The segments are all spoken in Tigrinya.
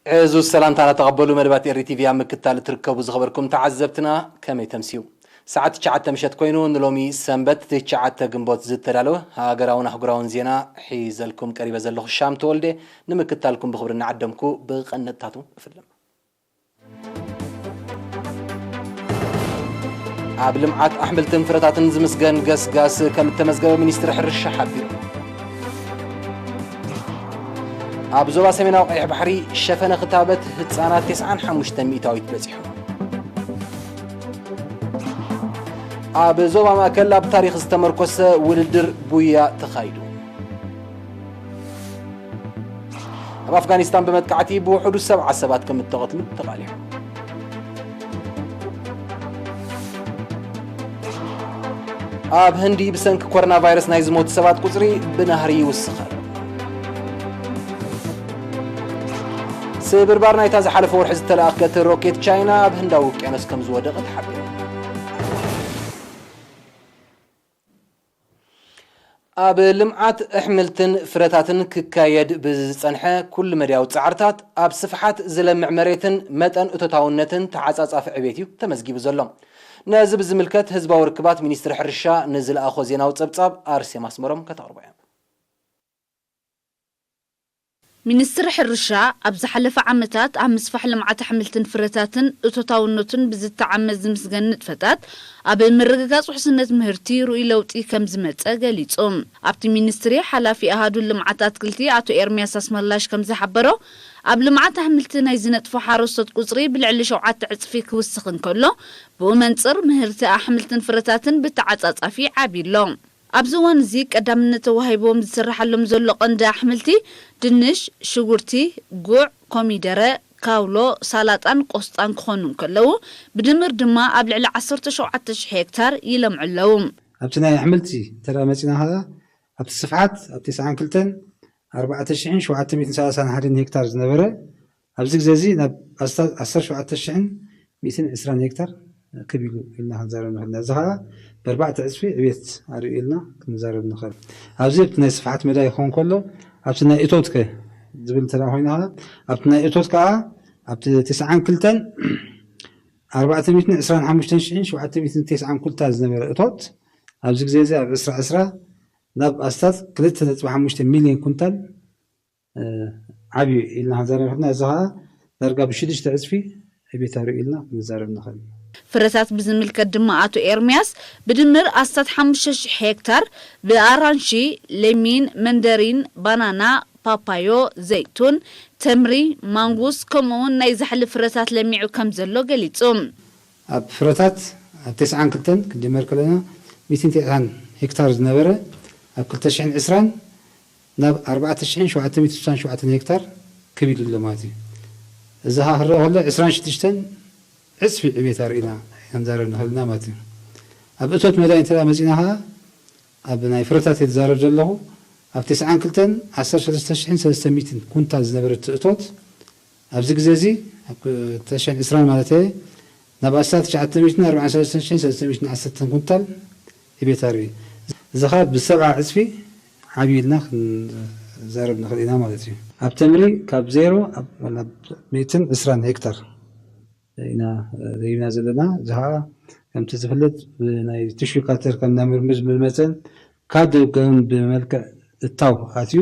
ዕዙዝ ሰላምታና ተቐበሉ። መደባት ኤሪ ቲቪ ኣብ ምክትታል እትርከቡ ዝኸበርኩም ተዓዘብትና ከመይ ተምስዩ? ሰዓት ትሽዓተ ምሸት ኮይኑ ንሎሚ ሰንበት ትሽዓተ ግንቦት ዝተዳለወ ሃገራውን ኣህጉራውን ዜና ሒዘልኩም ቀሪበ ዘለኹ ሻም ተወልደ ንምክትታልኩም ብኽብሪ እናዓደምኩ ብቐንጥታቱ እፍልም። ኣብ ልምዓት ኣሕምልትን ፍረታትን ዝምስገን ገስጋስ ከም እተመዝገበ ሚኒስትሪ ሕርሻ ሓቢሩ። ኣብ ዞባ ሰሜናዊ ቀይሕ ባሕሪ ሸፈነ ክታበት ህጻናት ተስዓን ሓሙሽተን ሚእታዊት በጺሑ። ኣብ ዞባ ማእከል ኣብ ታሪኽ ዝተመርኮሰ ውድድር ጉያ ተኻይዱ። ኣብ ኣፍጋኒስታን ብመጥቃዕቲ ብውሕዱ ሰብዓ ሰባት ከም እተቐትሉ ተቓሊዑ። ኣብ ህንዲ ብሰንኪ ኮሮና ቫይረስ ናይ ዝሞቱ ሰባት ቁጽሪ ብናህሪ ይውስኽ ኣሎ። ስብርባር ናይታ ዝሓለፈ ወርሒ ዝተለኣኸት ሮኬት ቻይና ኣብ ህንዳዊ ውቅያኖስ ከም ዝወደቐ ተሓቢሩ። ኣብ ልምዓት ኣሕምልትን ፍረታትን ክካየድ ብዝጸንሐ ኩሉ መዳያዊ ጻዕርታት ኣብ ስፍሓት ዝለምዕ መሬትን መጠን እቶታውነትን ተዓጻጻፊ ዕቤት እዩ ተመዝጊቡ ዘሎ። ነዚ ብዝምልከት ህዝባዊ ርክባት ሚኒስትሪ ሕርሻ ንዝለኣኾ ዜናዊ ጸብጻብ ኣርሴማ ኣስመሮም ከተቕርቦ እያ። ሚኒስትሪ ሕርሻ ኣብ ዝሓለፈ ዓመታት ኣብ ምስፋሕ ልምዓት ኣሕምልትን ፍረታትን እቶታውነቱን ብዝተዓመ ዝምስገን ንጥፈታት ኣብ ምርግጋፅ ውሕስነት ምህርቲ ርኡይ ለውጢ ከም ዝመፀ ገሊፁ። ኣብቲ ሚኒስትሪ ሓላፊ ኣሃዱ ልምዓት ኣትክልቲ ኣቶ ኤርሚያስ ኣስመላሽ ከም ዝሓበሮ ኣብ ልምዓት ኣሕምልቲ ናይ ዝነጥፉ ሓረስቶት ቁፅሪ ብልዕሊ ሸውዓተ ዕፅፊ ክውስኽ እንከሎ ብኡ መንፅር ምህርቲ ኣሕምልትን ፍረታትን ብተዓፃፃፊ ዓብዩ ኣሎ። ኣብዚ እዋን እዚ ቀዳምነት ተዋሂብዎም ዝስርሓሎም ዘሎ ቀንዲ ኣሕምልቲ ድንሽ፣ ሽጉርቲ፣ ጉዕ፣ ኮሚደረ፣ ካውሎ፣ ሳላጣን ቆስጣን ክኾኑ እንከለዉ ብድምር ድማ ኣብ ልዕሊ ዓሰርተ ሸውዓተ ሽሕ ሄክታር ይለምዑ ኣለዉ። ኣብቲ ናይ ኣሕምልቲ እንተ መፂና ከዓ ኣብቲ ስፍሓት ኣብ ተስዓን ክልተን ኣርባዕተ ሽሕን ሸውዓተ ሚእትን ሰላሳን ሓደን ሄክታር ዝነበረ ኣብዚ ግዜ እዚ ናብ ኣስታት ዓሰርተ ሸውዓተ ሽሕን ሚእትን ዕስራን ሄክታር ክብ ኢሉ ኢልና ክንዛረብ ንኽእል ኢና። እዚ ከዓ ብኣርባዕተ ዕፅፊ ዕብየት ኣርእዩ ኢልና ክንዛረብ ንኽእል። ኣብዚ ኣብቲ ናይ ስፍሓት መዳይ ክኸውን ከሎ ኣብቲ ናይ እቶት ከ ዝብል እንተ ኮይና ከዓ ኣብቲ ናይ እቶት ከዓ ኣብቲ ተስዓን ክልተን ኣርባዕተ ሚእትን ዕስራን ሓሙሽተን ሽሕን ሸውዓተ ሚእትን ተስዓን ኩንታል ዝነበረ እቶት ኣብዚ ግዜ እዚ ኣብ ዕስራ ዕስራ ናብ ኣስታት ክልተ ነጥቢ ሓሙሽተ ሚልዮን ኩንታል ዓብዩ ኢልና ክንዛረብ ከለና እዚ ከዓ ዳርጋ ብሽዱሽተ ዕፅፊ ዕቤት ኣርእዩ ኢልና ክንዛረብ ንኽእል። ፍረታት ብዝምልከት ድማ ኣቶ ኤርምያስ ብድምር ኣስታት ሓሙሽተ ሽሕ ሄክታር ብኣራንሺ፣ ለሚን፣ መንደሪን፣ ባናና፣ ፓፓዮ፣ ዘይቱን፣ ተምሪ፣ ማንጉስ ከምኡ እውን ናይ ዛሕሊ ፍረታት ለሚዑ ከም ዘሎ ገሊፁ። ኣብ ፍረታት ኣብ ተስዓን ክልተን ክንጅመር ከለና ሚእትን ተስዓን ሄክታር ዝነበረ ኣብ ክልተ ሽሕን ዕስራን ናብ ኣርባዕተ ሽሕን ሸውዓተ ሚእትን ስሳን ሸውዓተን ሄክታር ክብ ኢሉ ኣሎ ማለት እዩ። እዚ ከዓ ክረአ ከሎ ዕስራን ሽዱሽተን ዕፅፊ ዕቤት ኣርኢና ክንዛረብ ንኽእል ኢና ማለት እዩ። ኣብ እቶት መዳይ እንተ መፂና ከዓ ኣብ ናይ ፍረታት እየ ዝዛረብ ዘለኹ ኣብ ተስዓን ክልተን ዓሰርተ ሰለስተ ሽሕን ሰለስተ ሚእትን ኩንታል ዝነበረ እቲ እቶት ኣብዚ ግዜ እዚ ኣብ ክልተ ሽሕን ዕስራን ማለት እየ ናብ ኣስታት ትሽዓተ ሚእትን ኣርባዓን ሰለስተን ሽሕን ሰለስተ ሚእትን ዓሰርተን ኩንታል ዕቤት ኣርኢ። እዚ ከዓ ብሰብዓ ዕፅፊ ዓብዩ ኢልና ክንዛረብ ንኽእል ኢና ማለት እዩ። ኣብ ተምሪ ካብ ዜሮ ናብ ሚእትን ዕስራን ሄክታር ኢና ደይብና ዘለና። እዚ ከዓ ከምቲ ዝፍለጥ ብናይ ቲሹ ካልቸር ከም ናይ ምርምር ዝብል መፀን ካብ ደገን ብመልክዕ እታው ኣትዩ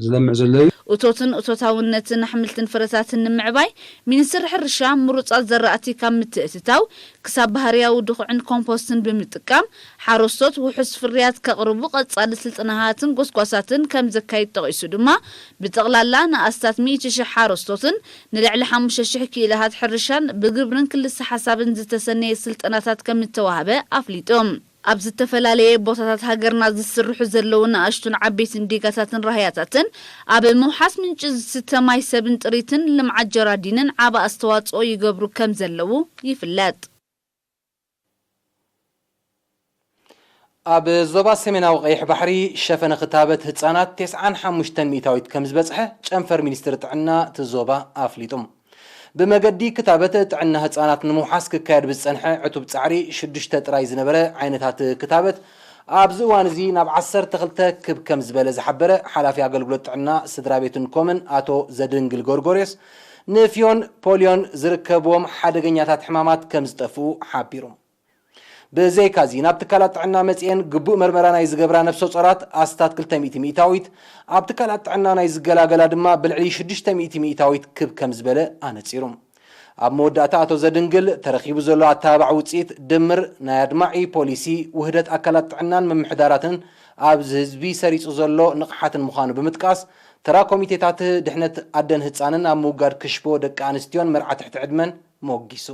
ዝለምዕ ዘሎ እዩ። እቶትን እቶታውነትን ኣሕምልትን ፍረታትን ንምዕባይ ሚኒስትሪ ሕርሻ ምሩፃት ዘራእቲ ካብ ምትእትታው ክሳብ ባህርያዊ ድኹዕን ኮምፖስትን ብምጥቃም ሓረስቶት ውሑስ ፍርያት ከቕርቡ ቀፃሊ ስልጠናታትን ጎስጓሳትን ከም ዘካይድ ጠቒሱ ድማ ብጠቕላላ ንኣስታት ሚእቲ ሽሕ ሓረስቶትን ንልዕሊ ሓሙሽተ ሽሕ ክኢላታት ሕርሻን ብግብርን ክልሰ ሓሳብን ዝተሰነየ ስልጠናታት ከም እተዋህበ ኣፍሊጡ። ኣብ ዝተፈላለየ ቦታታት ሃገርና ዝስርሑ ዘለዉ ንኣሽቱን ዓበይትን ዲጋታትን ራህያታትን ኣብ ምውሓስ ምንጪ ዝስተ ማይ ሰብን ጥሪትን ልምዓት ጀራዲንን ዓቢ ኣስተዋፅኦ ይገብሩ ከም ዘለዉ ይፍለጥ። ኣብ ዞባ ሰሜናዊ ቀይሕ ባሕሪ ሸፈነ ክታበት ህፃናት ተስዓን ሓሙሽተን ሚእታዊት ከም ዝበፅሐ ጨንፈር ሚኒስትሪ ጥዕና እቲ ዞባ ኣፍሊጡ። ብመገዲ ክታበት ጥዕና ህፃናት ንምውሓስ ክካየድ ብዝፀንሐ ዕቱብ ፃዕሪ ሽዱሽተ ጥራይ ዝነበረ ዓይነታት ክታበት ኣብዚ እዋን እዚ ናብ ዓሰርተ ክልተ ክብ ከም ዝበለ ዝሓበረ ሓላፊ ኣገልግሎት ጥዕና ስድራ ቤትን ኮምን ኣቶ ዘድንግል ጎርጎሬስ፣ ንፍዮን ፖልዮን ዝርከብዎም ሓደገኛታት ሕማማት ከም ዝጠፍኡ ሓቢሩ። ብዘይካዚ ናብ ትካላት ጥዕና መጺኤን ግቡእ መርመራ ናይ ዝገብራ ነፍሰ ጾራት ኣስታት ክልተ ሚእቲ ሚእታዊት፣ ኣብ ትካላት ጥዕና ናይ ዝገላገላ ድማ ብልዕሊ ሽዱሽተ ሚእቲ ሚእታዊት ክብ ከም ዝበለ ኣነጺሩ። ኣብ መወዳእታ ኣቶ ዘድንግል፣ ተረኺቡ ዘሎ ኣተባባዕ ውጽኢት ድምር ናይ ኣድማዒ ፖሊሲ ውህደት ኣካላት ጥዕናን ምምሕዳራትን ኣብዚ ህዝቢ ሰሪጹ ዘሎ ንቕሓትን ምዃኑ ብምጥቃስ፣ ተራ ኮሚቴታት ድሕነት ኣደን ህጻንን ኣብ ምውጋድ ክሽቦ ደቂ ኣንስትዮን መርዓ ትሕቲ ዕድመን ሞጊሱ።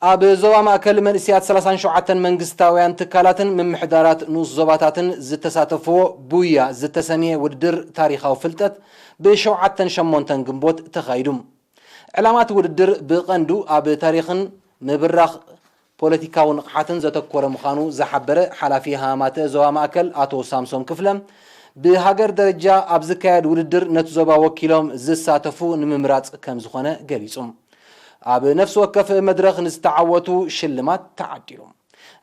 ኣብ ዞባ ማእከል መንእሰያት ሰላሳን ሸውዓተን መንግስታውያን ትካላትን ምምሕዳራት ንኡስ ዞባታትን ዝተሳተፍዎ ቡያ ዝተሰምየ ውድድር ታሪኻዊ ፍልጠት ብሸውዓተን ሸሞንተን ግንቦት ተኻይዱ። ዕላማ እቲ ውድድር ብቐንዱ ኣብ ታሪኽን ምብራኽ ፖለቲካዊ ንቕሓትን ዘተኮረ ምዃኑ ዝሓበረ ሓላፊ ሃማተ ዞባ ማእከል ኣቶ ሳምሶን ክፍለ፣ ብሃገር ደረጃ ኣብ ዝካየድ ውድድር ነቲ ዞባ ወኪሎም ዝሳተፉ ንምምራጽ ከም ዝኾነ ገሊጹ። ኣብ ነፍሲ ወከፍ መድረኽ ንዝተዓወቱ ሽልማት ተዓዲሉ።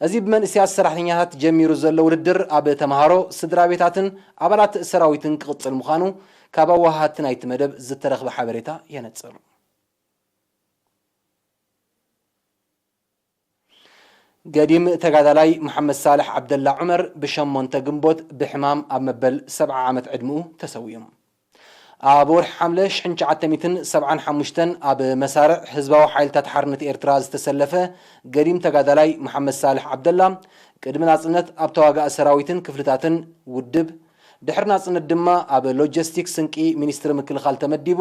እዚ ብመንእሰያት ሰራሕተኛታት ጀሚሩ ዘሎ ውድድር ኣብ ተምሃሮ፣ ስድራ ቤታትን ኣባላት ሰራዊትን ክቕጽል ምዃኑ ካብ ኣወሃሃድቲ ናይቲ መደብ ዝተረኽበ ሓበሬታ የነጽር። ገዲም ተጋዳላይ መሓመድ ሳልሕ ዓብደላ ዑመር ብሸሞንተ ግንቦት ብሕማም ኣብ መበል ሰብዓ ዓመት ዕድምኡ ተሰዊኡ። ኣብ ወርሒ ሓምለ ሽሕን ትሽዓተ ሚእትን ሰብዓን ሓሙሽተን ኣብ መሳርዕ ህዝባዊ ሓይልታት ሓርነት ኤርትራ ዝተሰለፈ ገዲም ተጋዳላይ መሓመድ ሳልሕ ዓብደላ፣ ቅድሚ ናጽነት ኣብ ተዋጋኢ ሰራዊትን ክፍልታትን ውድብ፣ ድሕሪ ናጽነት ድማ ኣብ ሎጂስቲክስ ስንቂ ሚኒስትሪ ምክልኻል ተመዲቡ፣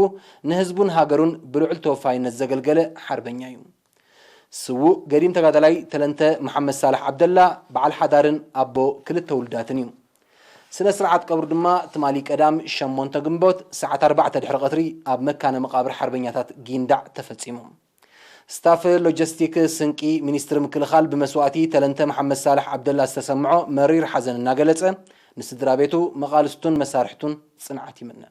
ንህዝቡን ሃገሩን ብልዑል ተወፋይነት ዘገልገለ ሓርበኛ እዩ። ስዉእ ገዲም ተጋዳላይ ተለንተ መሓመድ ሳልሕ ዓብደላ በዓል ሓዳርን ኣቦ ክልተ ውሉዳትን እዩ። ስነ ስርዓት ቀብሩ ድማ ትማሊ ቀዳም ሸሞንተ ግንቦት ሰዓት ኣርባዕተ ድሕሪ ቀትሪ ኣብ መካነ መቓብር ሓርበኛታት ጊንዳዕ ተፈጺሙ። ስታፍ ሎጂስቲክ ስንቂ ሚኒስትሪ ምክልኻል ብመስዋእቲ ተለንተ መሓመድ ሳልሕ ዓብደላ ዝተሰምዖ መሪር ሓዘን እናገለጸ፣ ንስድራ ቤቱ፣ መቓልስቱን መሳርሕቱን ጽንዓት ይምነ።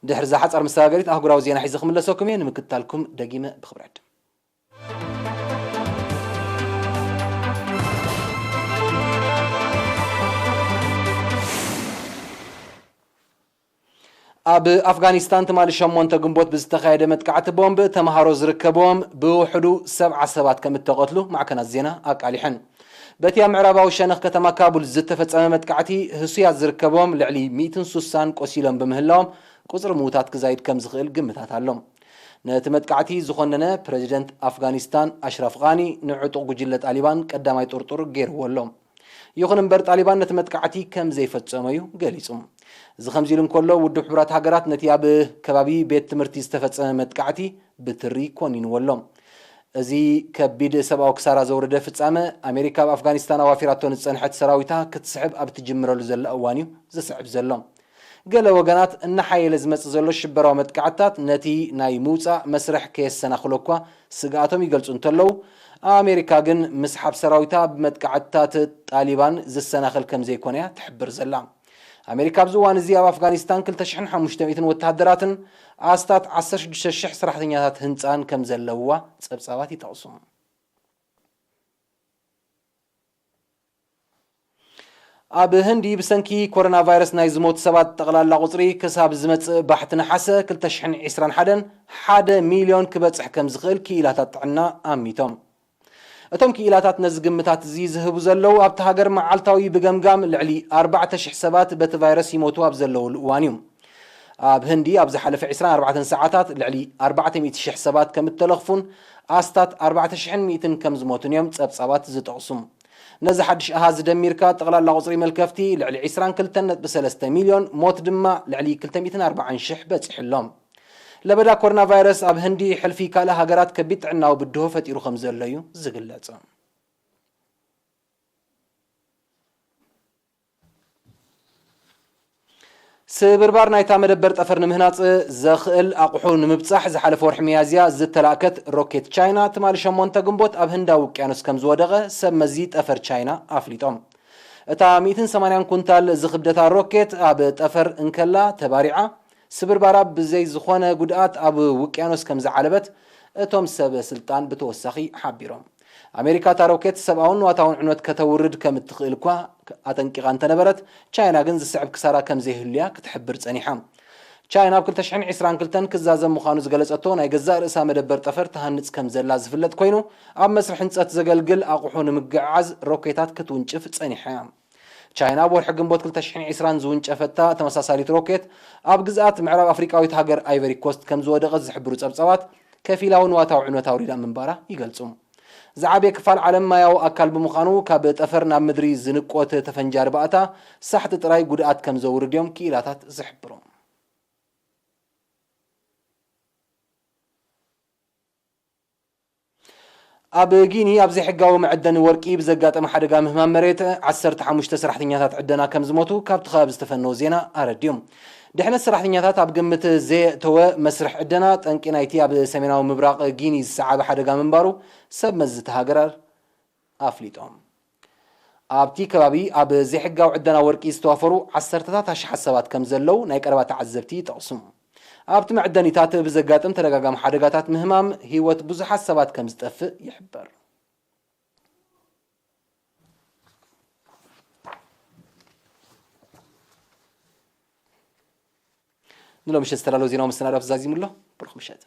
ድሕሪ እዛ ሓጻር መሰጋገሪት ኣህጉራዊ ዜና ሒዘ ክምለሰኩም እየ። ንምክትታልኩም ደጊመ ብኽብሪ ዕድም። ኣብ ኣፍጋኒስታን ትማሊ ሸሞንተ ግንቦት ብዝተኻየደ መጥቃዕቲ ቦምብ፣ ተምሃሮ ዝርከብዎም ብውሕዱ ሰብዓ ሰባት ከም እተቐትሉ ማዕከናት ዜና ኣቃሊሐን። በቲ ኣብ ምዕራባዊ ሸነኽ ከተማ ካቡል ዝተፈጸመ መጥቃዕቲ፣ ህሱያት ዝርከብዎም ልዕሊ ሚእትን ሱሳን ቆሲሎም ብምህላዎም፣ ቁጽሪ ምዉታት ክዛይድ ከም ዝኽእል ግምታት ኣሎ። ነቲ መጥቃዕቲ ዝኾነነ ፕረዚደንት ኣፍጋኒስታን ኣሽራፍ ቃኒ፣ ንዕጡቕ ጉጅለ ጣሊባን ቀዳማይ ጥርጡር ገይርዎ ኣሎ። ይኹን እምበር፣ ጣሊባን ነቲ መጥቃዕቲ ከም ዘይፈጸሞ እዩ ገሊጹ። እዚ ከምዚ ኢሉ እንከሎ፣ ውድብ ሕቡራት ሃገራት ነቲ ኣብ ከባቢ ቤት ትምህርቲ ዝተፈጸመ መጥቃዕቲ ብትሪ ኮኒንዎ ኣሎ። እዚ ከቢድ ሰብኣዊ ክሳራ ዘውረደ ፍጻመ፣ ኣሜሪካ ኣብ ኣፍጋኒስታን ኣዋፊራቶ ንዝጸንሐት ሰራዊታ ክትስሕብ ኣብ እትጅምረሉ ዘላ እዋን እዩ ዝስዕብ ዘሎ። ገለ ወገናት፣ እናሓየለ ዝመጽእ ዘሎ ሽበራዊ መጥቃዕትታት ነቲ ናይ ምውጻእ መስርሕ ከየሰናኽሎ እኳ ስግኣቶም ይገልጹ እንተለዉ፣ ኣሜሪካ ግን ምስሓብ ሰራዊታ ብመጥቃዕትታት ጣሊባን ዝሰናኸል ከም ዘይኮነ እያ ትሕብር ዘላ። ኣሜሪካ ኣብዚ እዋን እዚ ኣብ ኣፍጋኒስታን ክልተ ሽሕን ሓሙሽተ ሚእትን ወተሃደራትን ኣስታት ዓሰርተ ሽዱሽተ ሽሕ ሰራሕተኛታት ህንጻን ከም ዘለውዋ ጸብጻባት ይጠቕሱ። ኣብ ህንዲ ብሰንኪ ኮሮና ቫይረስ ናይ ዝሞቱ ሰባት ጠቕላላ ቁጽሪ ክሳብ ዝመጽእ ባሕቲ ነሓሰ ክልተ ሽሕን ዕስራን ሓደን ሓደ ሚልዮን ክበጽሕ ከም ዝኽእል ክኢላታት ጥዕና ኣሚቶም። እቶም ክኢላታት ነዚ ግምታት እዚ ዝህቡ ዘለዉ፣ ኣብቲ ሃገር መዓልታዊ ብገምጋም ልዕሊ ኣርባዕተ ሽሕ ሰባት በቲ ቫይረስ ይሞቱ ኣብ ዘለዉሉ እዋን እዩ። ኣብ ህንዲ ኣብ ዝሓለፈ ዕስራን ኣርባዕተን ሰዓታት ልዕሊ ኣርባዕተ ሚእቲ ሽሕ ሰባት ከም እተለኽፉን ኣስታት ኣርባዕተ ሽሕን ሚእትን ከም ዝሞቱን እዮም ጸብጻባት ዝጠቕሱ። ነዚ ሓድሽ ኣሃዝ ደሚርካ፣ ጠቕላላ ቁጽሪ መልከፍቲ ልዕሊ ዕስራን ክልተን ነጥቢ ሰለስተ ሚልዮን፣ ሞት ድማ ልዕሊ ክልተ ሚእትን ኣርባዓን ሽሕ በጺሑ ኣሎ። ለበዳ ኮሮና ቫይረስ ኣብ ህንዲ ሕልፊ ካልእ ሃገራት ከቢድ ጥዕናዊ ብድሆ ፈጢሩ ከም ዘሎ እዩ ዝግለጽ። ስብርባር ናይታ መደበር ጠፈር ንምህናጽ ዘኽእል ኣቑሑ ንምብጻሕ ዝሓለፈ ወርሒ ሚያዝያ ዝተላእከት ሮኬት ቻይና፣ ትማሊ ሸሞንተ ግንቦት ኣብ ህንዳዊ ውቅያኖስ ከም ዝወደቐ ሰብ መዚ ጠፈር ቻይና ኣፍሊጦም። እታ ሚእትን ሰማንያን ኩንታል ዝኽብደታ ሮኬት ኣብ ጠፈር እንከላ ተባሪዓ፣ ስብርባራ ብዘይ ዝኾነ ጉድኣት ኣብ ውቅያኖስ ከም ዝዓለበት እቶም ሰብ ስልጣን ብተወሳኺ ሓቢሮም። ኣሜሪካ እታ ሮኬት ሰብኣውን ንዋታውን ዕንወት ከተውርድ ከም እትኽእል እኳ ኣጠንቂቓ እንተነበረት፣ ቻይና ግን ዝስዕብ ክሳራ ከም ዘይህሉያ ክትሕብር ጸኒሓ። ቻይና ኣብ ክልተ ሽሕን ዕስራን ክልተን ክዛዘም ምዃኑ ዝገለጸቶ ናይ ገዛእ ርእሳ መደበር ጠፈር ትሃንጽ ከም ዘላ ዝፍለጥ ኮይኑ፣ ኣብ መስርሕ ህንጸት ዘገልግል ኣቑሑ ንምግዕዓዝ ሮኬታት ክትውንጭፍ ጸኒሓ እያ። ቻይና ኣብ ወርሒ ግንቦት ክልተ ሽሕን ዕስራን ዝውንጨፈታ ተመሳሳሊት ሮኬት ኣብ ግዝኣት ምዕራብ ኣፍሪቃዊት ሃገር ኣይቨሪ ኮስት ከም ዝወደቐት ዝሕብሩ ጸብጻባት፣ ከፊላዊ ንዋታዊ ዕንወት ኣውሪዳ ምንባራ ይገልጹ። ዝዓበየ ክፋል ዓለም ማያዊ ኣካል ብምዃኑ፣ ካብ ጠፈር ናብ ምድሪ ዝንቆት ተፈንጃሪ ባእታ ሳሕቲ ጥራይ ጉድኣት ከም ዘውርድ እዮም ክኢላታት ዝሕብሩ። ኣብ ጊኒ ኣብ ዘይሕጋዊ መዐደኒ ወርቂ ብዘጋጠመ ሓደጋ ምህማም መሬት ዓሰርተ ሓሙሽተ ሰራሕተኛታት ዕደና ከም ዝሞቱ ካብቲ ከባቢ ዝተፈነወ ዜና ኣረድዩ። ድሕነት ሰራሕተኛታት ኣብ ግምት ዘየእተወ መስርሕ ዕደና ጠንቂ ናይቲ ኣብ ሰሜናዊ ምብራቕ ጊኒ ዝሰዓበ ሓደጋ ምንባሩ ሰብ መዚ እታ ሃገር ኣፍሊጦም። ኣብቲ ከባቢ ኣብ ዘይሕጋዊ ዕደና ወርቂ ዝተዋፈሩ ዓሰርተታት ኣሽሓት ሰባት ከም ዘለዉ ናይ ቀረባ ተዓዘብቲ ይጠቕሱ። ኣብቲ መዕደኒታት ብዘጋጥም ተደጋጋሚ ሓደጋታት ምህማም ህይወት ብዙሓት ሰባት ከም ዝጠፍእ ይሕበር። ንሎሚ ምሸት ዝተዳለወ ዜናዊ መሰናዶ ኣብዚ ዛዚሙ ኣሎ። ብሩኽ ምሸት።